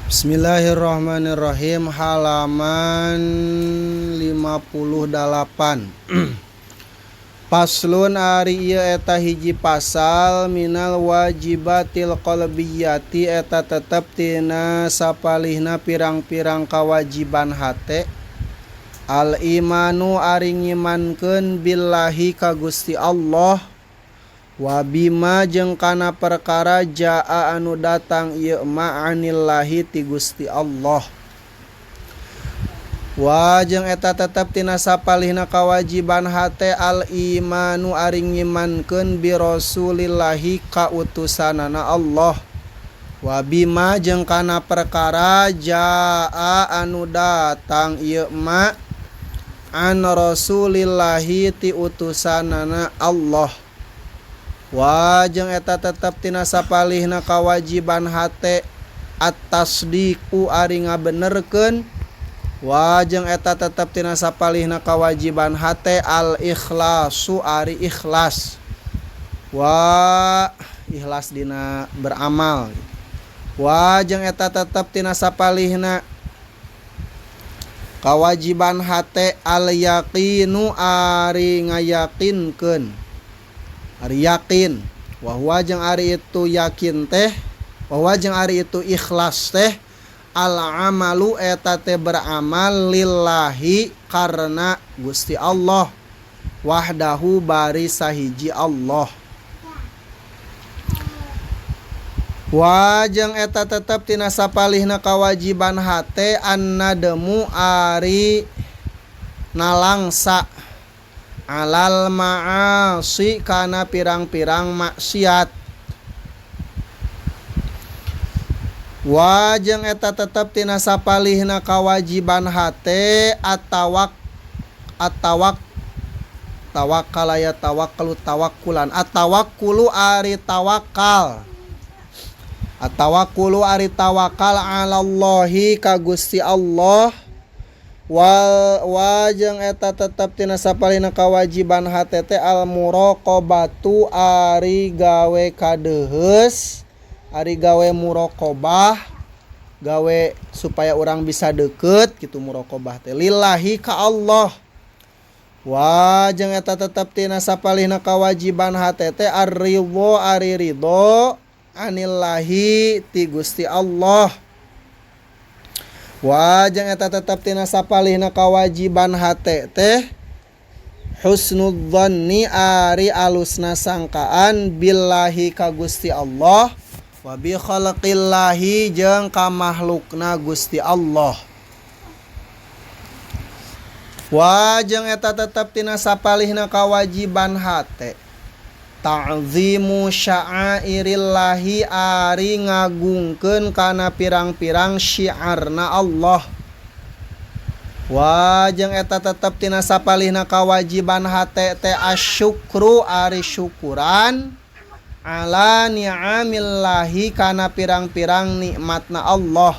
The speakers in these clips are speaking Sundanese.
Bismillahirrahmanirrahim, halaman 58. Faslun ari ieu eta hiji pasal, minal wajibatil qalbiyati eta tetep tina sapalihna pirang-pirang kawajiban hate, al imanu ari ngimankeun, billahi ka Gusti Allah, wa bima jeung kana perkara, jaa anu datang ieu ma, anillahi ti Gusti Allah. Wa jeung eta tetep tina sapalihna kawajiban hate, al imanu ari ngimankeun, bi rasulillahi ka utusanana Allah, wa bima jeung kana perkara, jaa anu datang ieu ma, an rasulillahi ti utusanana Allah. Wa jeung eta tetep tina sapalihna kawajiban hate, at-tasdiqu ari ngabenerkeun. Wa jeung eta tetep tina sapalihna kawajiban hate, al ikhlasu ari ikhlas, wa ikhlas dina beramal. Wa jeung eta tetep tina sapalihna kawajiban hate, al yaqinu ari ngayakinkeun, ari yakin. Wa huwa jeung ari itu yakin teh, wa huwa jeung ari itu ikhlas teh, al amalu eta teh beramal, lillahi karena Gusti Allah, wahdahu bari sahiji Allah. Wa jeung eta tetep tina sapalihna kawajiban hate, annadmu ari nalangsa, alal ma'asi kana pirang-pirang maksiat. Wa jeung eta tetep tina sapalihna kawajiban hate, atawak atawak tawakkal ya tawakkalu tawakkulan, atawakkulu ari tawakal, atawakkulu ari tawakal, alallahi ka Gusti Allah. Wal wa jeung eta tetep tina sapalihna kawajiban hate teh, al muraqabatu ari gawe kadeuheus, ari gawe muraqabah, gawe supaya orang bisa deket gitu, muraqabah teh, lillahi ka Allah. Wa jeung eta tetep tina sapalihna kawajiban hate teh, ar-ridho ari ridho, anillahi ti Gusti Allah. Wa jeung eta tetep tina sapalihna kawajiban hate teh, husnudzanni ari alusna sangkaan, billahi ka Gusti Allah, wa bi khalqillahi jeung ka makhlukna Gusti Allah. Wa jeung eta tetep tina sapalihna kawajiban hate, ta'zimu sya'airillahi ari ngagungkeun kana pirang-pirang syiarna Allah. Wa jeung eta tetep tina sapalihna kawajiban hate teh, asyukru ari syukuran, ala ni'amillahi kana pirang-pirang nikmatna Allah.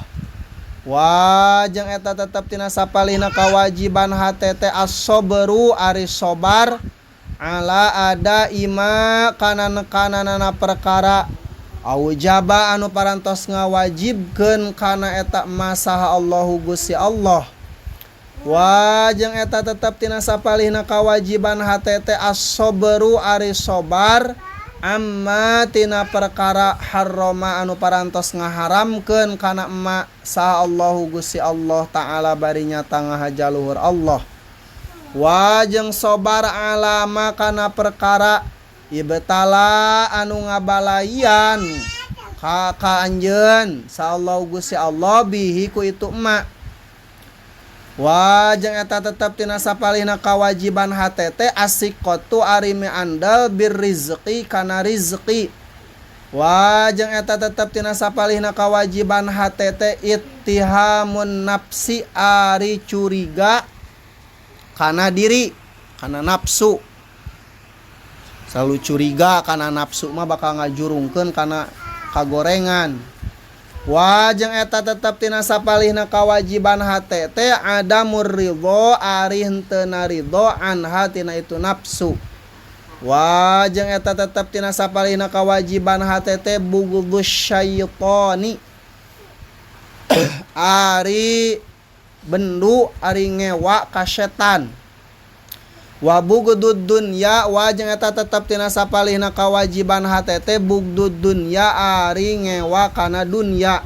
Wa jeung eta tetep tina sapalihna kawajiban hate teh, as-sabru ari sabar, ala ada ima kana nekananana perkara, aujaba anu parantos ngawajibkeun kana eta ma, saha Allahu Gusti Allah. Wa jeung eta tetep tina sapalihna kawajiban hate teh, as-sabru ari sabar, amma tina perkara, harrama anu parantos ngaharamkeun kana ma saha Allahu Gusti Allah Ta'ala bari nyata ngahaja luhur Allah. Wa jeung sabar, alama kana perkara, ibtala anu ngabalaian ka ka anjeun sa Allahu Gusti Allah, bihi ku itu ma. Wa jeung eta tetep tina sapalihna kawajiban hate teh, asiqatu ari miandel, birrizqi kana rizqi. Wa jeung eta tetep tina sapalihna kawajiban hate teh, ittihamun nafsi ari curiga kana diri, kana nafsu. Selalu curiga kana nafsu mah bakal ngajurungkeun kana kagorengan. Wa jeung eta tetep tina sapalihna kawajiban hate teh, adamur ridho ari henteu ridho, anha tina itu nafsu. Wa jeung eta tetep tina sapalihna kawajiban hate teh, bughdus syaitani. Ari bendu ari ngewa ka setan. Wa bugdud dunya wa jeung eta tetep tina sapalihna kawajiban hate teh bugdud dunya ari ngewa kana dunya.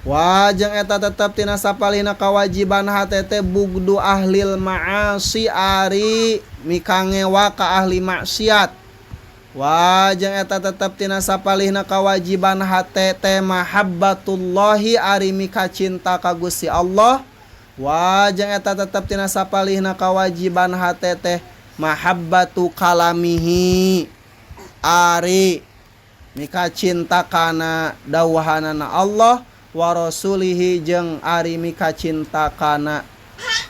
Wa jeung eta tetep tina sapalihna kawajiban hate teh bugdu ahlil ma'asi ari mikangewa ka ahli maksiat. Wa jeung eta tetep tina sapalihna kawajiban hate teh mahabbatullahi ari mikacinta ka Gusti Allah. Wa jeung eta tetep tina sapalihna kawajiban hate teh mahabbatu kalamihi ari mikacinta kana dawuhanana Allah wa rasulihi jeung ari mikacinta kana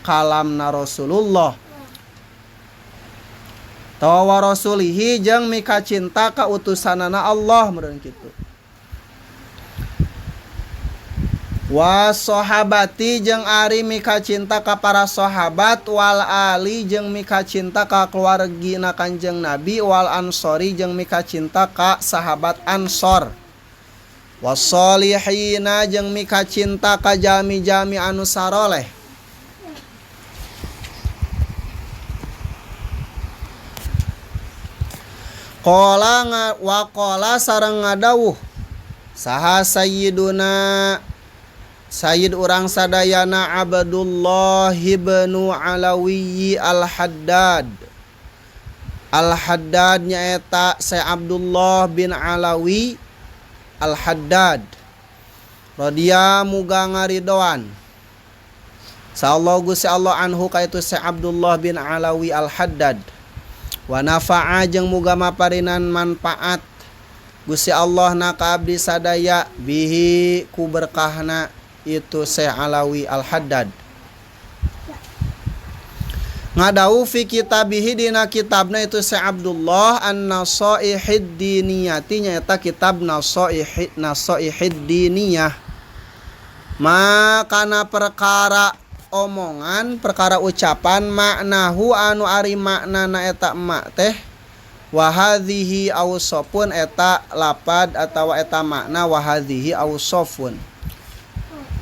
kalamna Rasulullah. Tawa wa rasulihi jeung mikacinta ka utusanana Allah meureun kitu. Wa sahabati jeung ari mikacinta ka para sahabat wal ali jeung mikacinta ka keluargina Kanjeng Nabi wal ansori jeung mikacinta ka sahabat Ansor. Wasolihina jeung mikacinta ka jami-jami anu saroleh. Qala wa qala sareng ngadawuh saha sayyiduna sayyid urang sadayana Abdullah ibn Alawi al-Haddad. Al-Haddad nyaeta Syekh Abdullah bin Alawi Al-Haddad radhiya muga ngaridoan sallallahu Gusti Allah anhu ka itu Syekh Abdullah bin Alawi Al-Haddad. Wa nafa'a jeung muga maparinan manfaat Gusti Allah na ka abdi sadaya bihi ku berkahna itu Syekh Alawi Al-Haddad. Ngadau fi kitabihi dina kitabna itu Syekh Abdullah An-Nasaihid Diniyati nyaeta kitab Nasaihid Diniyah. Makana perkara omongan, perkara ucapan maknahu anu ari maknana eta emak teh wa hadhihi awsafun eta lapad atawa eta makna wa hadhihi awsafun.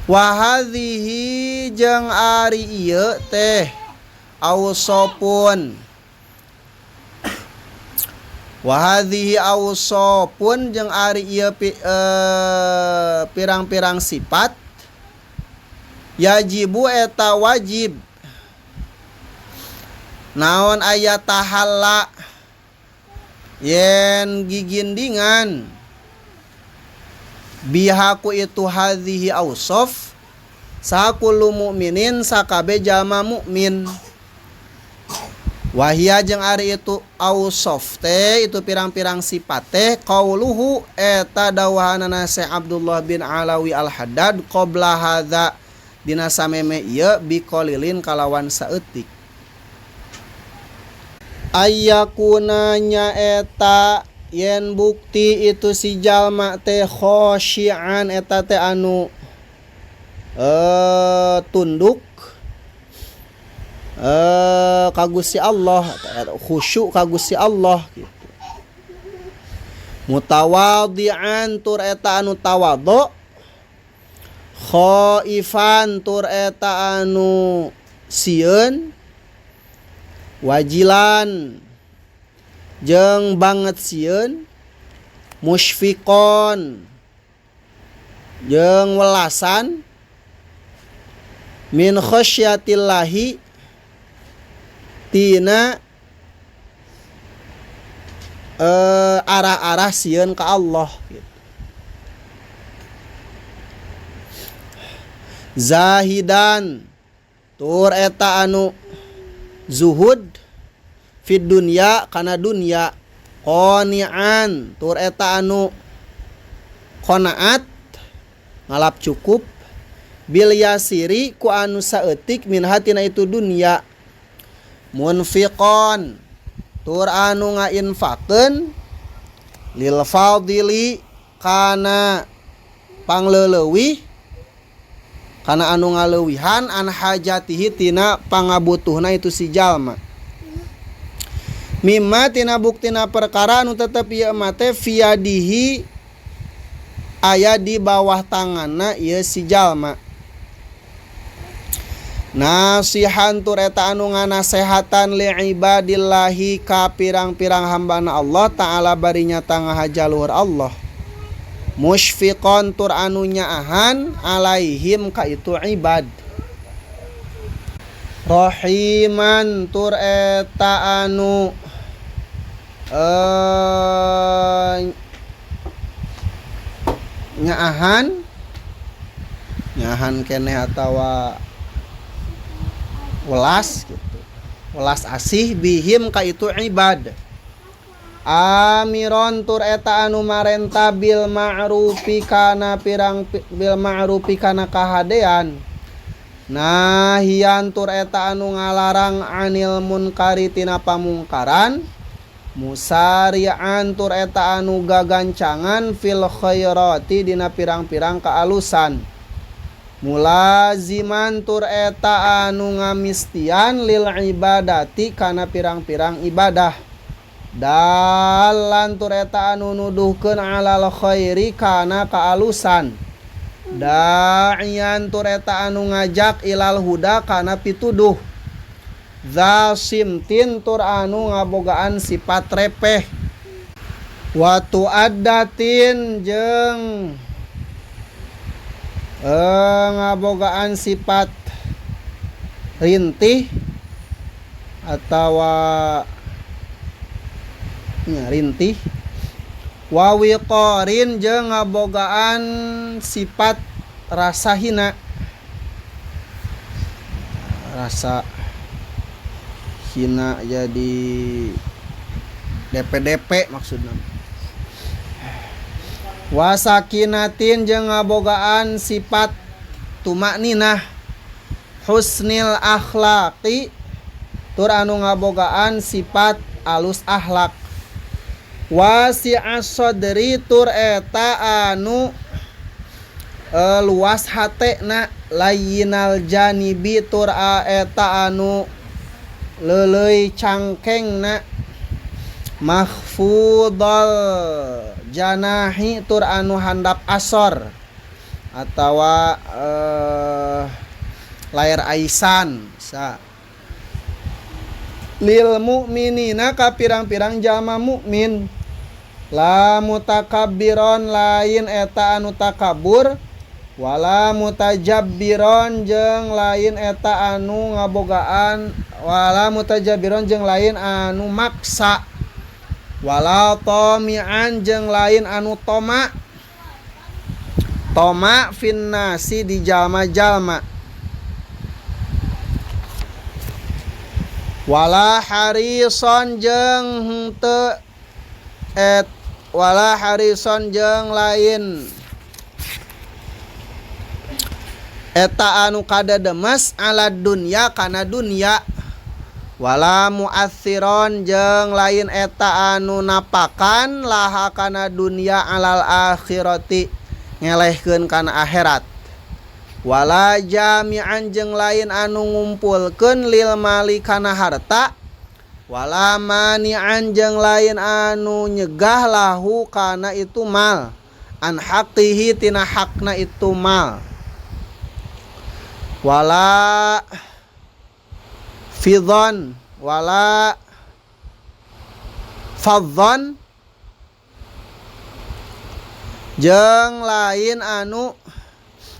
Wa hadhihi jeung ari ieu teh awsafun. Wa hadhihi awsafun jeung ari ieu pirang-pirang sifat yajibu eta wajib naon aya tahalla yen gigindingan bihaku itu hadhihi awsaf sakullu mukminin sakabe jalma mukmin. Wahia jeung ari itu awsaf teh itu pirang-pirang sifat teh qauluhu eta dawuhanana Syekh Abdullah bin Alawi Al-Haddad qabla hadza dina sameme ieu biqalilin kalawan saeutik. Ayyakuna nyaeta yen bukti itu si jalma teh khosyian eta teh anu tunduk ka Gusti Allah, khusyuk ka Gusti Allah gitu. Mutawadhi'an tur eta anu tawadhu, khaifan tur eta anu sieun, wajilan jeung banget sieun, musfiqon jeung welasan, min khasyatillahi tina arah-arah sieun ka Allah gitu. Zahidan tur eta anu zuhud fid dunya kana dunya, qani'an tur eta anu qanaat ngalap cukup, bil yasiri ku anu saeutik min hatina itu dunya, munfiqon tur anu ngainfakeun lil fadili kana pangleuwih kana anu ngaleuwihan an hajatihi tina pangabutuhna itu si jalma. Mimma tina buktina perkara anu tetep ieu mah teh fiadihi aya di bawah tanganna ieu si jalma. Nasihan tur eta anu nganasehatan li ibadillahi ka pirang-pirang hambana Allah ta'ala bari nyata ngahaja luhur Allah. Musyfiqon tur anu nyaahan alaihim ka itu ibad. Rahiman tur eta anu nyaahan nyaahan keneh atawa welas gitu, welas asih bihim ka itu ibad. Amiron tur eta anu marenta bil ma'rufi kana pirang bil ma'rufi kana kahadean. Nahian tur eta anu ngalarang anil munkari tina pamungkaran. Musari'an tur eta anu gagancangan fil khairati dina pirang-pirang kaalusan. Mulaziman tur eta anu ngamistian lil ibadati kana pirang-pirang ibadah. Dalan tur eta anu nuduhkeun alal khairi kana kaalusan. Da'ian tur eta anu ngajak ilal huda kana pituduh. Zasimtin tur anu ngabogaan sifat repeh. Watu adatin jeung ngabogaan sifat rintih atawa nya rintih. Wawiqarin jeung ngabogaan sifat rasa hina, rasa hina jadi DPDP maksudna. Wasakinatin jeung ngabogaan sifat tumakninah. Husnil akhlaqi tur anu ngabogaan sifat alus akhlak. Wasi'as sadri tur eta anu luas hatena. Layyinal janibi tur eta anu leuleuy cangkengna. Mahfudal janahi tur anu handap asor atawa layar aisan sa. Lil mu'minina ka pirang-pirang jalma mukmin. La mutakabbiron lain eta anu takabur, wala mutajabbiron jeung lain eta anu ngabogaan, wala mutajabbiron jeung lain anu maksa, wala tomi'an jeung lain anu toma. Toma finnasi di jalma-jalma. Wala harison jeung henteu et wala harison jeung lain eta anu kadademes ala dunya kana dunya. Wala mu'atsiron jeung lain eta anu napakan laha kana dunya alal akhirati ngelehkeun kana akhirat. Wala jami'an jeung lain anu ngumpulkeun lil mali kana harta. Wala mani'an jeung lain anu nyegah lahu kana itu mal an haqqihi tina hakna itu mal. Wala fidhon wala fadhon jeung lain anu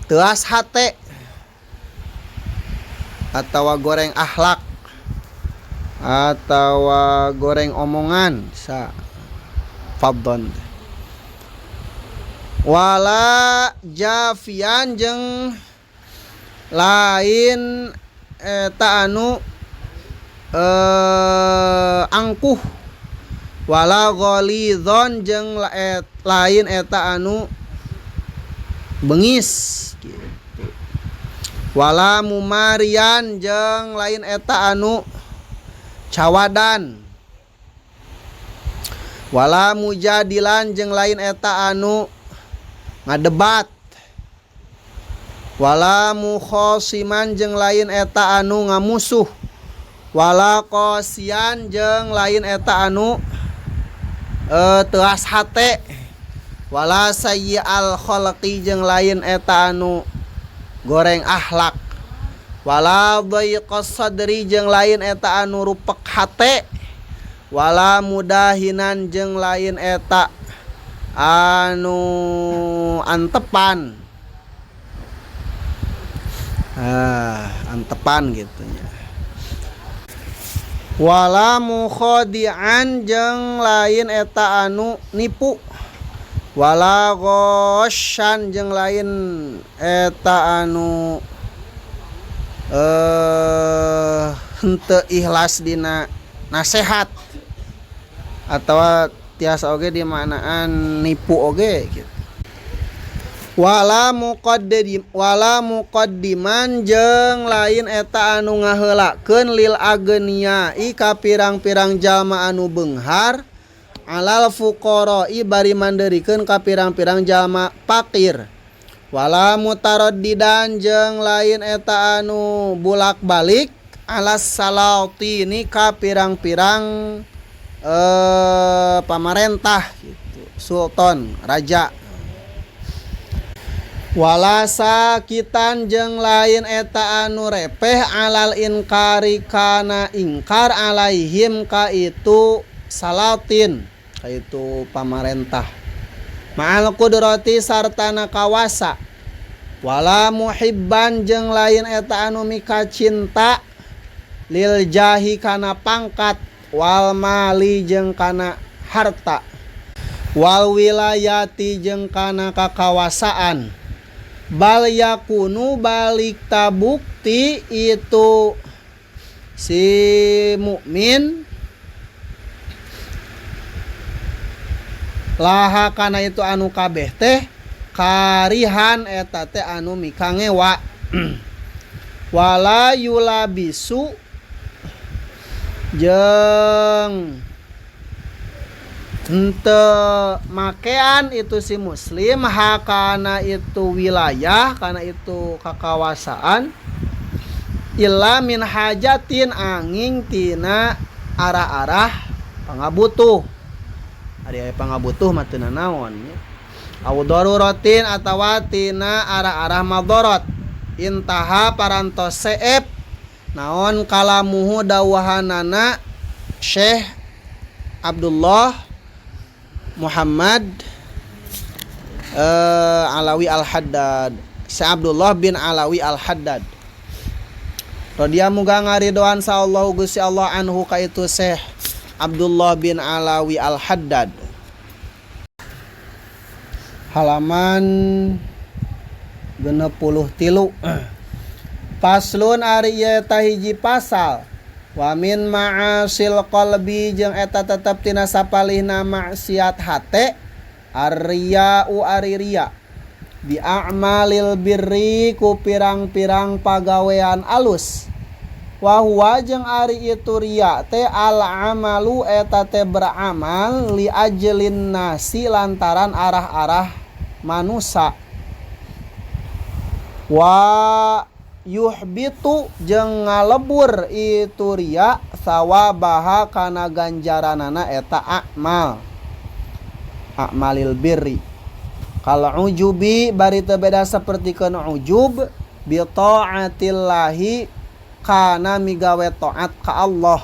teuas hate atawa goreng akhlak atawa goreng omongan sa fadhon. Wala jafian jeung lain eta anu angkuh. Wala ghalidhon jeung lain eta anu bengis gitu. Wala mumarian jeung lain eta anu cawadan. Wala mujadilan jeung lain eta anu ngadebat. Wala mukhosiman jeung lain eta anu ngamusuh. Wala qasian jeung lain eta anu teuas hate. Wala sayyi'al khalqi jeung lain eta anu goreng akhlak. Wala dhaiqas sadri jeung lain eta anu rupek hate. Wala mudahinan jeung lain eta anu antepan. Antepan gitu nya. Wala mukhadi'an jeung lain eta anu nipu. Wala ghasyan jeung lain eta anu henteu ikhlas dina nasehat atawa tiasa oge dimaknaan nipu oge gitu. Wala muqaddiman jeung lain eta anu ngaheulakeun lil agnia ka pirang-pirang jalma anu beunghar alal fuqara'i bari mandeurikeun ka pirang-pirang jalma fakir. Wala mutaraddidan jeung lain eta anu bulak-balik alas salatini ka pirang-pirang pamarentah gitu, sultan, raja. Wala sakitan jeung lain eta anu repeh alal inkari kana ingkar alaihim ka itu salatin, ka itu pamarentah. Ma'al qudrati sartana kawasa. Wala muhibban jeung lain eta anu mika cinta lil jahi kana pangkat wal mali jeung kana harta wal wilayati jeung kana kakawasaan. Bal yakunu balik tabukti itu si mukmin laha kana itu anu kabeh teh karihan eta teh anu mika ngewa. Wala yulabisu jeung henteu makean itu si muslim hakana itu wilayah kana itu kakawasaan illa min hajatin angin tina arah-arah pangabutuh. Ari aya pangabutuh mah teu nanaon nya. Au daruratin atawa tina arah-arah madarat. Intaha parantos seep naon kalamuhu dawahanana Syekh Abdullah Muhammad Alawi Al-Haddad. Syekh Abdullah bin Alawi Al-Haddad radhiyallahu muga ngaridoan sa Allahu Gusti Allah anhu ka itu Syekh Abdullah bin Alawi Al-Haddad. Halaman 63. Paslon ari ieu eta hiji pasal. Wa min ma'asil qalbi jeung eta tetep tina sapalihna maksiat hate arriya'u ari riya bi a'malil birri ku pirang-pirang pagawean alus. Wa huwa jeung ari itu riya teh al amalu eta teh beramal li ajlin nasi lantaran arah-arah manusa. Wa yuhbitu jeung ngalebur itu riya sawabaha kana ganjaranana eta a'mal a'malil birri. Kal ujubi bari teu beda sapertikeun ujub bi ta'atillahi kana migawe taat ka Allah.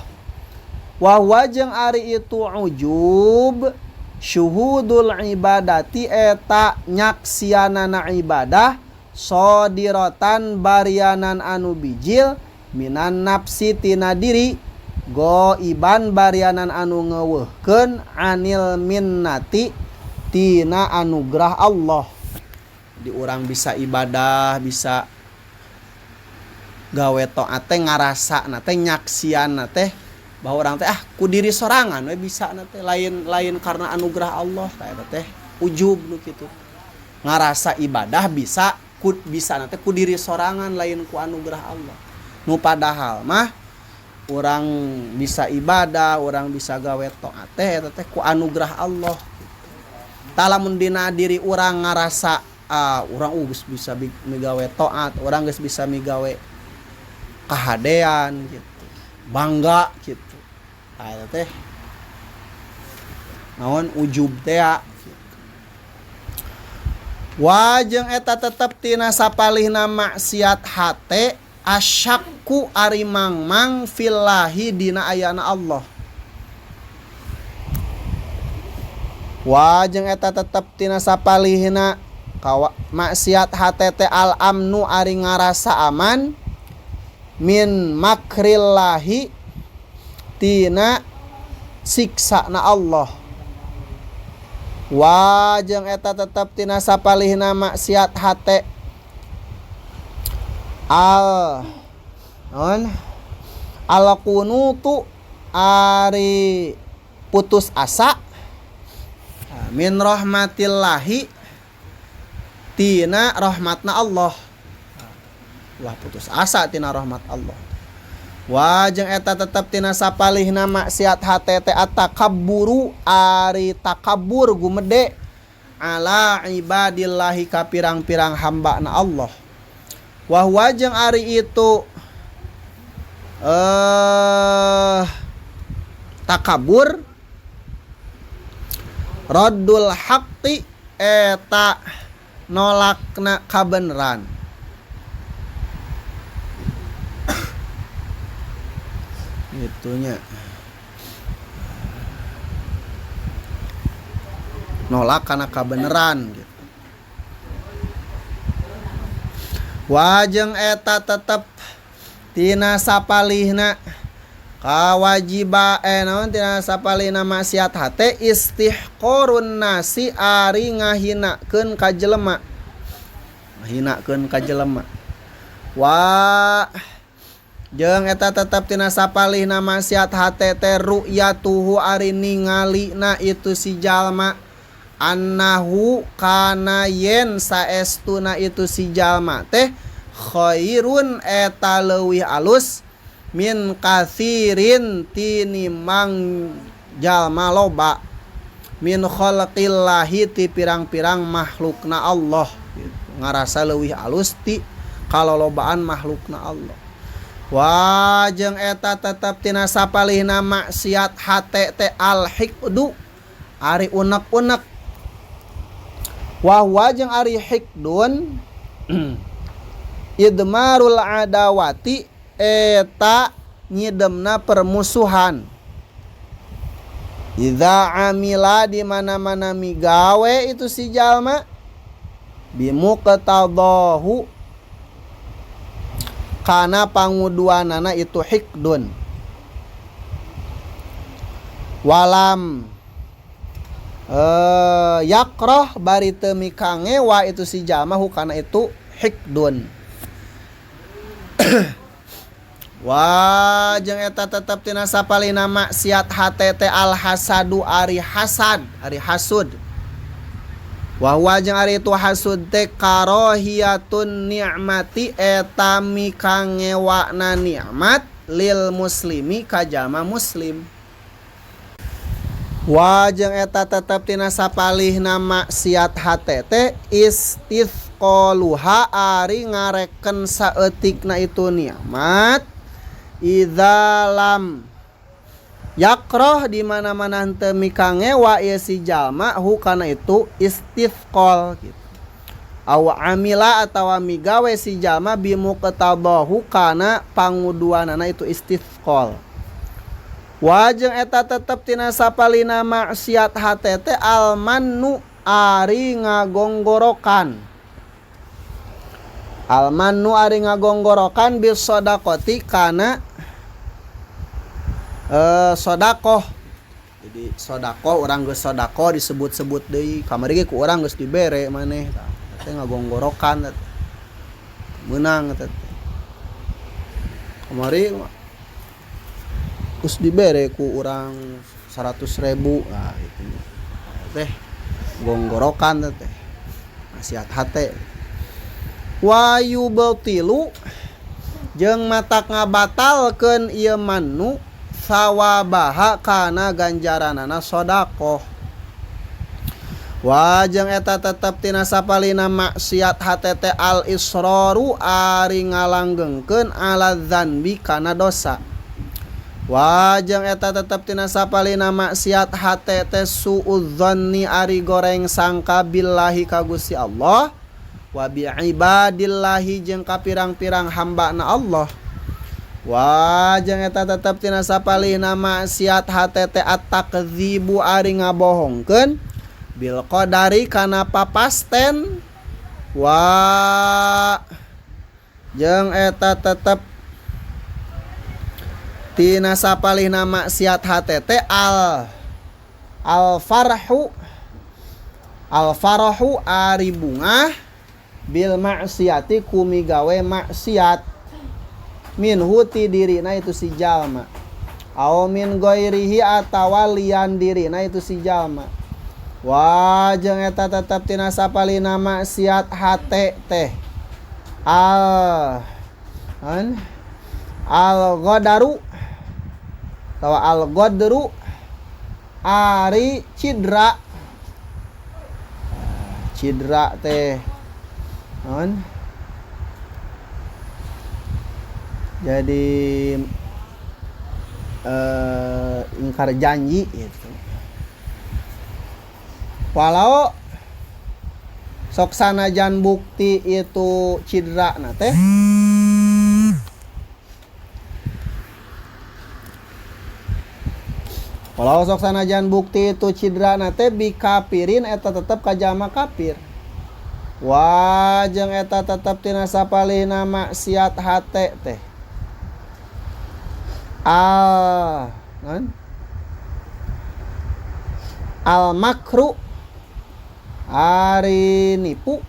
Wa huwa jeung ari itu ujub syuhudul ibadati eta nyaksianana ibadah sodirotan barianan anu bijil minan nafsi tina diri goiban barianan anu ngeuweuhkeun anil minnati tina anugerah Allah. Di urang bisa ibadah, bisa gawe taat teh ngarasa na teh nyaksian na teh bahwa urang teh ku diri sorangan we bisa na teh lain karena anugerah Allah tah eta teh ujub nu kitu. Ngarasa ibadah bisa ku bisa na teh ku diri sorangan lain ku anugerah Allah. Nu padahal mah urang bisa ibadah, urang bisa gawe taat teh eta teh ku anugerah Allah. Tah lamun dina diri urang ngarasa urang geus bisa migawe taat, urang geus bisa migawe kahadean gitu, bangga gitu. Tah eta teh naon ujub teh gitu. Wa jeung eta tetep tina sapalihna maksiat hate Asyakku ari mangmang fillahi dina ayana Allah. Wa jeung eta tetep tina sapalihna kawa maksiat hate teh al amnu ari ngarasa aman min makrillahi tina siksana Allah. Wa jeung eta tetep tina sapalihna maksiat hate al naon al qunutu ari putus asa min rahmatillahi tina rahmatna Allah. Wah putus asa tina rahmat Allah. Wa jeung eta tetep tina sapalihna maksiat hate teh atakabburu ari takabbur gumede ala ibadillahi ka pirang-pirang hamba na Allah. Wa huwa jeung ari itu takabur raddul haqqi eta nolakna kabeneran. Itunya nolak karena kabeneran gitu. Wa jeung eta tetep tina sapalihna kawajiba naon tina sapalihna maksiat hate istihqarun nasi ari ngahinakeun ka jelema. Ngahinakeun ka jelema. Wa jeung eta tetep tina sapalihna maksiat hate teh ru'yatuhu ari ningalina itu si jalma annahu kana yen saestuna itu si jalma teh khairun eta leuwih alus min katsirin tinimang jalma loba min khalqillahi ti pirang-pirang makhlukna Allah gitu. Ngarasa leuwih alus ti kalolobaan makhlukna Allah. Wa jeung eta tetep tina sapalihna maksiat hate teh al hiqdu ari unek-unek. Wa huwa jeung ari hiqdun idmarul adawati eta nyidemna permusuhan. Idza amila di mana-mana migawe itu si jalma bimuqtadahu kana panguduanana itu hikdun. Walam yakroh bari teu mikangewa itu si jalma hukana itu hikdun. Wa jeung eta tetep tina sapalina maksiat hate teh al hasadu ari hasad ari hasud. Wa huwa jeung ari itu hasud teh karohiyatun ni'mati eta mikangewana nikmat lil muslimi ka jalma muslim. Wa jeung eta tetep tina sapalihna maksiat hate teh istithqaluha ari ngareken saeutikna itu nikmat idza lam yakroh di mana-mana henteu mikangewa ieu si jalma hu kana itu istithqal gitu. Aw amila atawa migawe si jalma bimuqtadahu kana panguduanana itu istithqal. Wa jeung eta tetep tina sapalina maksiat hate teh almannu ari ngagonggorokan. Almannu ari ngagonggorokan bis shadaqati kana sodakoh. Jadi sodakoh urang geus sodakoh disebut-sebut deui kamari ge ku urang geus dibere maneh tah teh ngagonggorokan teh meunang teh kamari geus dibere ku urang 100.000 nah gitu teh gonggorokan teh maksiat hate. Wa yubtilu jeung matak ngabatalkeun ieu mannu sawabaha kana ganjaranana sodakoh. Wa jeung eta tetep tina sapalina maksiat hate teh al israru ari ngalanggengkeun ala dzanbi kana dosa. Wa jeung eta tetep tina sapalina maksiat hate teh suudzanni ari goreng sangka billahi ka Gusti Allah Wa bi ibadillahi jeung ka pirang-pirang hamba na Allah. Wa jeung eta tetep tina sapalihna maksiat hate teh at-takdzibu ari ngabohongkeun bil qadari kana papasten. Wa jeung eta tetep tina sapalihna maksiat hate teh al farhu al farahu ari bungah bil maksiati kumigawe maksiat minhu ti dirina itu si jalma au min ghairihi atawa lian dirina itu si jalma. Wa jeung eta tetep tina sapalina maksiat hate teh al al ghadaru atawa al ghadru ari cidra cidra teh non jadi ingkar janji gitu. Walau sok sanajan bukti itu cidra na teh walau sok sanajan bukti itu cidra na teh bikapirin eta tetep ka jalma kafir. Wa jeung eta tetep tina sapalihna maksiat hate teh al non al makru ari nipu.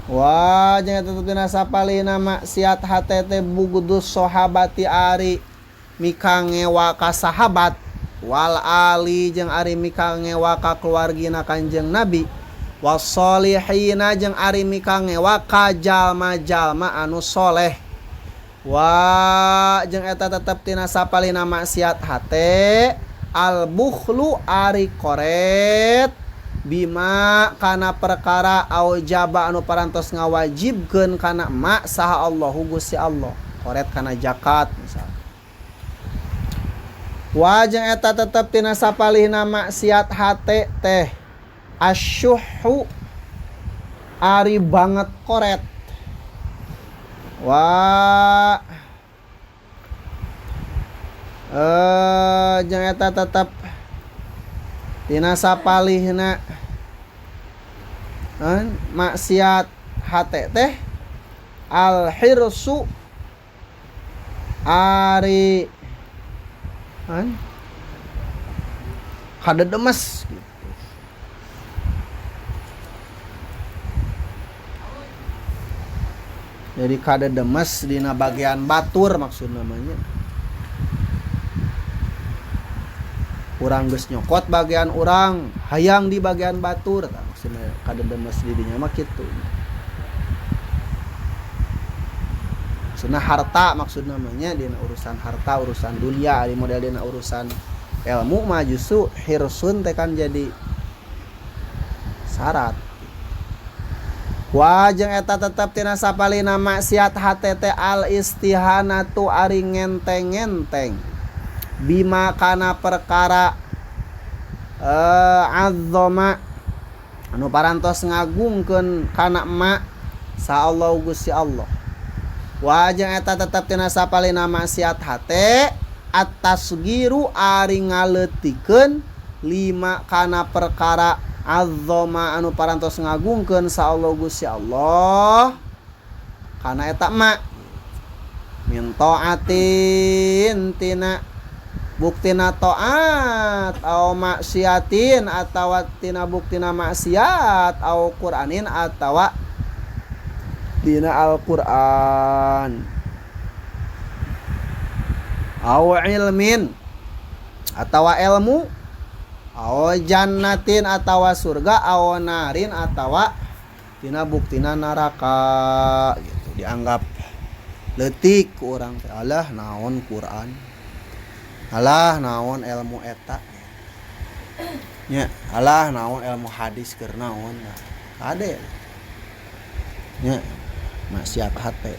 Wa jeung eta tetep tina sapalihna maksiat hate teh bugdus sahabati ari mikangewa ka sahabat wal ali jeung ari mikangewa ka keluargina Kanjeng Nabi wassolihina jeung ari mikangewa ka jalma-jalma anu soleh. Wa jeung eta tetep tina sapalihna maksiat hate al bukhlu ari koret bima kana perkara aujaba anu parantos ngawajibkeun kana ma saha Allahu Gusti Allah koret kana zakat misalnya. Wa jeung eta tetep tina sapalihna maksiat hate teh asyuhu ari banget koret. Wa jeung eta tetep tina sapalihna maksiat hate teh al hirsu ari kadedemes gitu. Jadi kadedemes dina bagian batur maksud namanya. Urang geus nyokot bagian urang, hayang di bagian batur tah maksudna kadedemes di dinya mah kitu. Maksudna harta maksud namanya dina urusan harta, urusan dunia, ari model dina urusan ilmu mah justru hirsun teh kan jadi syarat. Wa jeung eta tetep tina sapalihna maksiat hate teh al istihanatu ari ngenteng-ngenteng bima kana perkara azzama anu parantos ngagungkeun kana ma sa Allah Gusti Allah. Wa jeung eta tetep tina sapalihna maksiat hate at-tasgiru ari ngaleutikeun lima kana perkara azzama anu parantos ngagungkeun sa Allah Gusti Allah kana eta ma min taatin tina buktina taat au maksiatin atawa tina buktina maksiat au Qur'anin atawa tina Al-Qur'an au ilmin atawa ilmu au jannatin atawa surga au narin atawa tina buktina neraka gitu dianggap leutik ku urang teh alah naon Quran alah naon ilmu eta nya alah naon ilmu hadis keur naon kade nya maksiat hate.